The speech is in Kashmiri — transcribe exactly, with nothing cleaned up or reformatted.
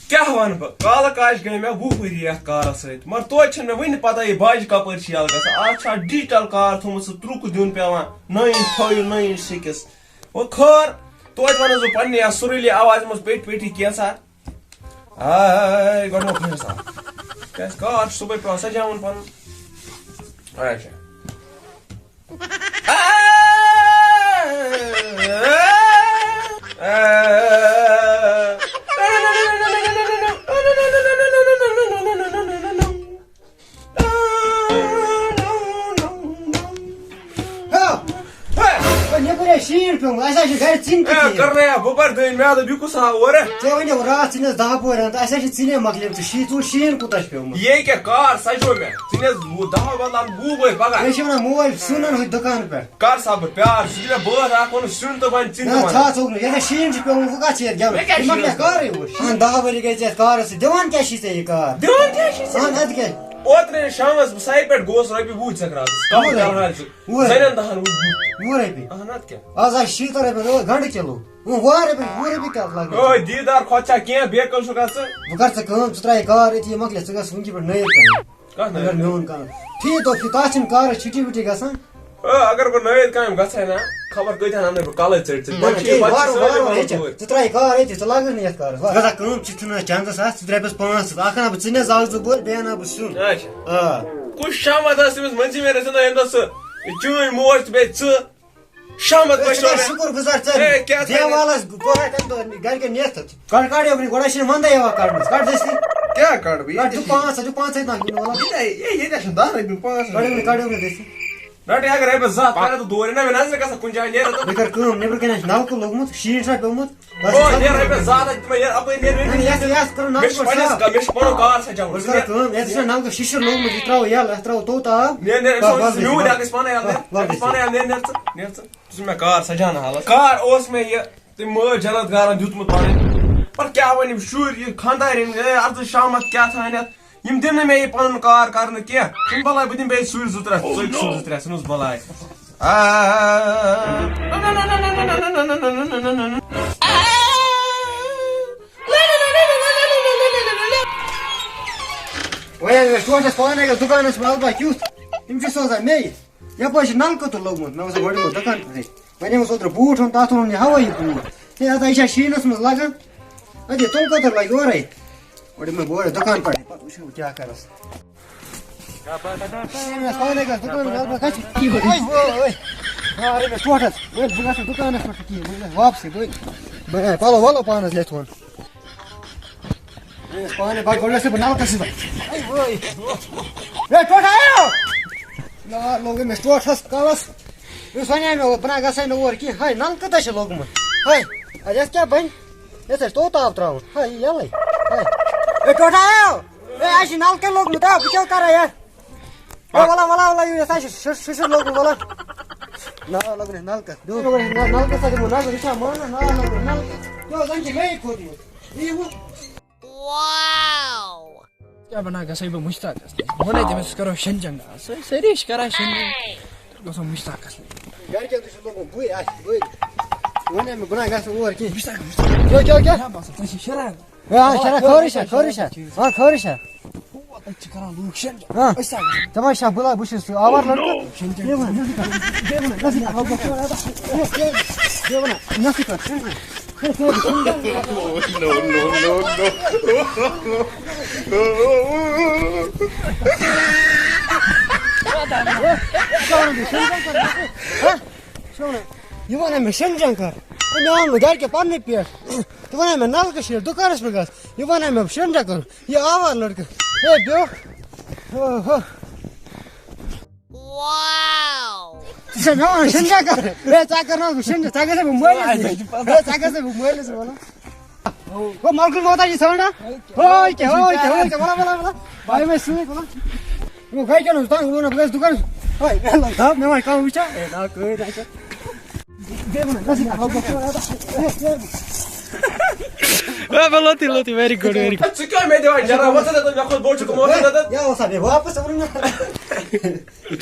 کیٛاہ وَنہٕ بہٕ، کالہٕ کاش گٔے مےٚ وُہ ؤری یَتھ کارَس سۭتۍ، مگر توتہِ چھَنہٕ مےٚ وٕنہِ پَتہ یہِ باجہِ کَپٲرۍ چھِ یَلہٕ گژھان۔ اَتھ چھا ڈِجٹَل کار تھوٚمُت سُہ ترُکہٕ دیُن پٮ۪وان، نٔوۍ فایِل، نٔوۍ سِکِس۔ وۄنۍ خٲر، توتہِ وَنَس بہٕ پنٛنہِ یَتھ سُریٖلی آوازِ منٛز پیٚٹھۍ پیٚٹھی کینٛژھا۔ آے، گۄڈٕ مۄکلٲیِو سا۔ کیٛازِ کار چھُ صُبحٲے پٮ۪وان سَجاوُن پَنُن۔ اچھا۔ ہا! ہے! ہے! ہے! نیٚبرٕ ہے شیٖن پیوٚمُت، اَسہِ حظ چھِ گرِ ژِنہِ تہِ اے، کِہیٖنۍ۔ کَرنایا، بہٕ بَرٕ دٔنۍ، مےٚ دوٚپ، یہِ کُس ہا اورٕ؟ ژےٚ وَنیو راتھ، ژٕ نِس دَہ بورِ ہَن تہٕ اَسہِ حظ چھِ ژِنے مۄکلیمژٕ، شیٖن، ژٕ وٕچھ شیٖن کوٗتاہ چھُ پیوٚمُت۔ یے کیٛاہ کار سَجوو مےٚ؟ ژٕ نِس وُ-، دَہ بدلہٕ اَن وُہ بورِ پَگاہ۔ أسۍ چھِ وَنان موج سُنَن ہُتھ دُکان پٮ۪ٹھ۔ کَر صبر، پیار، ژٕ دِ مےٚ بٲتھ اَکھ وَنُن، سیُن تہٕ وَنہِ ژِنہِ تہٕ نہ، وَنہِ۔ ژھا ژوٚک نہٕ، ییٚتٮ۪تھ شیٖن چھُ پیوٚمُت، وۄنۍ کَتھ چھِ یَتھ گٮ۪وُن؟ مےٚ کیٛاہ یہِ شیٖن مۄکلیٛاہ کارٕے وۄنۍ۔ اَہَن، دَہ ؤری گٔے ژےٚ یَتھ کارَس سۭتۍ، دِوان کیٛاہ چھِ ژےٚ یہِ کار؟ دِوان کیٛاہ چھِ ژےٚ؟ اَہَن، اَدٕ کیٛاہ؟ اوترٕ شامَس بہٕ سایہِ پٮ۪ٹھ گوس رۄپیہِ وُہ ژَکھ راتَس۔ کَم وُہ رۄپیہِ؟ کَران ژٕ؟ وُہ رۄپیہِ۔ زَنٮ۪ن دَہَن وُہ۔ وُہ رۄپیہِ۔ اَہَن، اَدٕ کیٛاہ؟ آز آسہِ شیٖتَن رۄپیَن ٲٹھ گَنٛڈٕ کِلوٗ۔ وۄنۍ وُہ رۄپیہِ، وُہ رۄپیہِ کَتھ لَگہِ؟ اوے، دیٖدار کھۄتہٕ چھا کینٛہہ؟ بیٚیہِ کَس چھُکھ ژٕ؟ بہٕ کَرٕ ژٕ کٲم، ژٕ ترٛاو یہِ کار أتی، یہِ مۄکلہِ، ژٕ گژھ وٕنکہِ پٮ۪ٹھ نٲیِد کَرٕنۍ۔ کَتھ نٲیِد؟ اگر میون کار۔ فی دۄہ فی، تَتھ چھِنہٕ کارَس چھُٹی وُٹی گژھان۔ آ، اگر بہٕ نٲیِد کامہِ گژھٕ ہا نا، خبر کۭتیٛاہ اَنہٕ بہٕ کَلَے ژٔٹۍ ژٔٹۍ۔ نہ، پَتہٕ چھِ یہِ، نہ، پَتہٕ چھِ وارٕ سٲری وارٕ وارٕ مَزٕ ہیٚچھِ۔ پوٗرۍ۔ ژٕ ترٛاو یہِ کار أتی، ژٕ لاگَکھ نہٕ یَتھ کارَس۔ وَلہٕ۔ گژھان کٲم، ژٕ چھُنہٕ اَسہِ چَندَس اَتھ، ژٕ ترٛاو رۄپیَس پانٛژھ ہَتھ۔ اَکھ اَنہٕ بہٕ ژٕ مےٚ زاغ زٕ بورِ، بیٚیہِ اَنہٕ بہٕ سیُن۔ اچھا۔ آ۔ کُس شامَتھ ٲس تٔمِس مٔنٛزِمہِ رٮ۪تھ زِندٕ ییٚمہِ دۄہ سُہ چٲنۍ موج تہٕ بیٚیہِ ژٕ شامَتھ أسۍ چھِ پٮ۪ٹھ تۄہہِ شُکُر گُزار، ژٕ ہے، کیٛاہ ژٕ دیوالَس بہٕ پَرٕ تَمہِ دۄہ گَرِکٮ۪ن نِتھ۔ کَڑ، کَڑ یوکُنٕے، گۄڈٕ چھِنہٕ وَندَے یِوان کَڑنَس۔ کَڑ دٔستی۔ کیٛاہ کَڑٕ بہٕ؟ کَڑ، ییٚتہِ دُ چھِ پانٛژھ ہَتھ، دُ پانٛژھ ہَتھ نَکھ یِنہٕ وَلہٕ۔ ییٚتہِ، ییٚتہِ چھِ دَہ رۄپیہِ پانٛژھ ہَتھ۔ کَڑ یوکُنٕے، کَڑ یوکُنٕے دٔستی۔ رَٹہٕ اگر رۄپیَس زٕ ہَتھ کَرٕ تہٕ دورِ نہ مےٚ نظرِ گژھان کُنہِ جایہِ نیرٕ تہٕ۔ مےٚ کَرِ کٲم، نیٚبرٕ کَنہِ آسہِ نَلکہٕ لوٚگمُت، شیٖن چھُنہ پیوٚمُت۔ بَس او، چھُ نیرٕ رۄپیَس زٕ ہَتھ، تِمَے نیرٕ اَپٲرۍ نیرٕ، نیرٕ، اَہَن، یَتھ، یَتھ کَرُن مےٚ چھُ نَلکہٕ پَنٕنِس صاف۔ کا-، مےٚ چھُ پَنُن کار سَجاوُن۔ أسۍ کَرو کٲم، یَتھ چھُنہ نَلکہٕ شیٖشہٕ لوٚگمُت، یہِ ترٛاوو یَلہٕ، اَتھ ترٛاوو توٚت آب۔ نیرٕ، نیرٕ، أمِس بَس، وَنُن بَس، میون بَس۔ اَکھ، أسۍ پانَے یَلہٕ، بَس، نیرٕ، بَس، أسۍ پانَے یَلہٕ، نیرٕ، نیرٕ ژٕ، نیرٕ ژٕ۔ ژٕ چھُکھ مےٚ کار سَجاونہٕ حالَس۔ کار اوس مےٚ یہِ تٔمۍ مٲج جنت گارن دیُتمُت پنٕنۍ۔ پر کیٛاہ وَنہِ یِم شُرۍ، یہِ خانٛدارِنۍ، اے، اَرزٕ شامت کیٛاہ تھانٮ۪تھ؟ یِم دِن نہٕ مےٚ یہِ پنُن کار کرنہٕ کینٛہہ۔ تِم بلاے بہٕ دِمہٕ بیٚیہِ سُرۍ زٕ ترٛےٚ، ژٔکۍ سُرۍ زٕ ترٛےٚ، ژھٕنُس بلاے۔ آ۔ وۄنۍ اگر ٹوٹھس پانہٕ اگر دُکانس منٛز البتہ کیُتھ، یِم چھِ سوزان مےٚ یہِ۔ یَپٲرۍ چھِ نَلکہٕ تہِ لوٚگمُت، مےٚ اوس گۄڈٕ یِمو دُکان پٮ۪ٹھٕے۔ وۄنۍ أمِس اوترٕ بوٗٹھ اوٚن، تَتھ اوٚن یہِ ہَوٲیی بوٗٹھ۔ ہے، اَتھ ہا یہِ چھا شیٖنَس منٛز لَگان؟ اَدٕ یہِ تِم کوتاہ لَگہِ اورَے؟ گۄڈٕ یِمَے بہٕ اورَے دُکان پٮ۪ٹھٕے، پَتہٕ وٕچھو بہٕ کیٛاہ کَرَس۔ ہے، مےٚ پانَے گژھِ دُکانَس منٛز، اَلبتہ کَتہِ چھِ؟ اوے، اوے، اوے۔ ہا، اَرے مےٚ ٹوٹھَس۔ وۄنۍ بہٕ گژھٕ دُکانَس پٮ۪ٹھ کِہیٖنۍ، وۄنۍ گژھٕ واپسٕے، بٔلۍ۔ بہٕ، ہے، پَلو وَلو پانَس لٮ۪تھ وۄنۍ۔ أمِس پانَے بَچہٕ گۄڈٕ ٲسٕس بہٕ نَلکَس سۭتۍ۔ اَے وٲے۔ ہے، ٹوٹھ آیو۔ نار لوٚگ أمِس ٹوٹھَس کَلَس۔ أمِس وَنیٛاے مےٚ، بہٕ نہ گژھَے نہٕ اور کینٛہہ۔ ہے، نَلکہٕ تہِ چھِ لوٚگمُت۔ ہے، اَدٕ یَتھ کیٛاہ بَنہِ؟ یَتھ آسہِ توٚت آب ترٛاوُن۔ ہے، یہِ یَلَے۔ ہے۔ ہے، ٹوٹھ آیو۔ ہے، اَسہِ چھِ نَلکہٕ لوٚگمُت۔ ہے، بہٕ کیٛاہ کَرٕ یَتھ؟ ہے، وَلہ، وَلہ، وَلہ، یہِ ہسا چھُ شُر، شُر، شُر لوگمُت، وَلہ۔ نار لوگُن نَلکَس۔ دیو وَلہ، نَلکَس ہا دِمو نظر، یہِ چھا مانان؟ نار لوگُن نَلکَس۔ دیو، زَن چھِ مے کھوٚتمُت۔ یہِ وُ- کیٛاہ بَنان گژھے بہٕ مُشتاقَس نِش؟ بہٕ وَنے تٔمِس، أسۍ کَرو شِنجَنٛگ آز۔ سٲ-، سٲری چھِ کَران شِنجَنٛگ۔ گژھو مُشتاقَس نِش۔ گَرِکٮ۪ن تہِ چھِ لوگمُت بٕے، اَسہِ بٕے۔ وَنے مےٚ، بہٕ نہ گژھٕ اور کینٛہہ۔ مُشتاق، مُشتاق۔ کیٛاہ، کیٛاہ، کیٛاہ؟ کیٛاہ باسان؟ ژےٚ چھِ شرارت۔ ہے، آ، شرا-، خٲرٕے چھا، خٲرٕے چھا؟ آ، خٲرٕے چھا؟ تَتہِ چھِ کران لوٗکھ شٮ۪ن جایَن۔ آ۔ أسۍ کیٛاہ گژھو؟ ژےٚ ما چھا بُلاے، بہٕ چھُس آوار لڑکہٕ۔ شٮ۪ن جایَن۔ بیٚیہِ وَنان، بیٚیہِ وَنان، نَسٕے کَر، بیٚیہِ وَنان، نَسٕے کَر۔ No, no, no, no. کیٛاہ وَنان بہٕ؟ شٮ۪ن جایَن کَر، ہہ؟ شونے، یہِ وَنان مےٚ شٮ۪ن جایَن کَر۔ ہے، مےٚ آو نہٕ گَرِکٮ۪ن پَننہِ پٮ۪ٹھ۔ تہٕ وَنان مےٚ نَلکہٕ شیٖر، دُکانَس پٮ۪ٹھ گژھ۔ یہِ وَنان مےٚ شٮ۪ن جایَن کَر۔ یہِ آوار لٔڑکہٕ۔ ہے، بیوٚٹھ۔ ہو، ہو۔ ژٕ چھےٚ مےٚ وَنان شٮ۪ن جایَن کَر۔ ہے، ژےٚ کَرناوَس بہٕ شٮ۪ن جایَن۔ ژےٚ گژھے بہٕ مٲلِس نِش۔ ہے، ژےٚ گژھے بہٕ مٲلِس نِش وَنُن۔ ہو، مَلکُن ووتا یہِ ژھانٛڈان؟ ہو، کیٛاہ، ہو، کیٛاہ، ہو، کیٛاہ، وَلا، وَلا، وَلا۔ بہٕ آیہِ مےٚ سۭتۍ، وَلا۔ یِمو گَرِکٮ۪ن اوس تَنگ، ووٚن مےٚ، بہٕ گژھٕ دُکانَس۔ ہے، مےٚ لوٚگ دَب، مےٚ وَنہِ کانٛہہ وٕچھا؟ ہے، نا، کٕہٕنۍ نہ چھُ۔ بیٚیہِ وَنان، گژھِ نہٕ، ہو، گژھِ نہٕ۔ واہ، واہ، لوتی، لوتی، very good، very good. ژٕ کیٛاہ مےٚ دِوان ڈراوٕ؟ وَسا تَتٮ۪تھ، مےٚ کھوٚت بوٚڑ چھُکھ، وَسا تَتٮ۪تھ. کیٛاہ اوس اَتھ؟ واپس ووٚنُم نہ.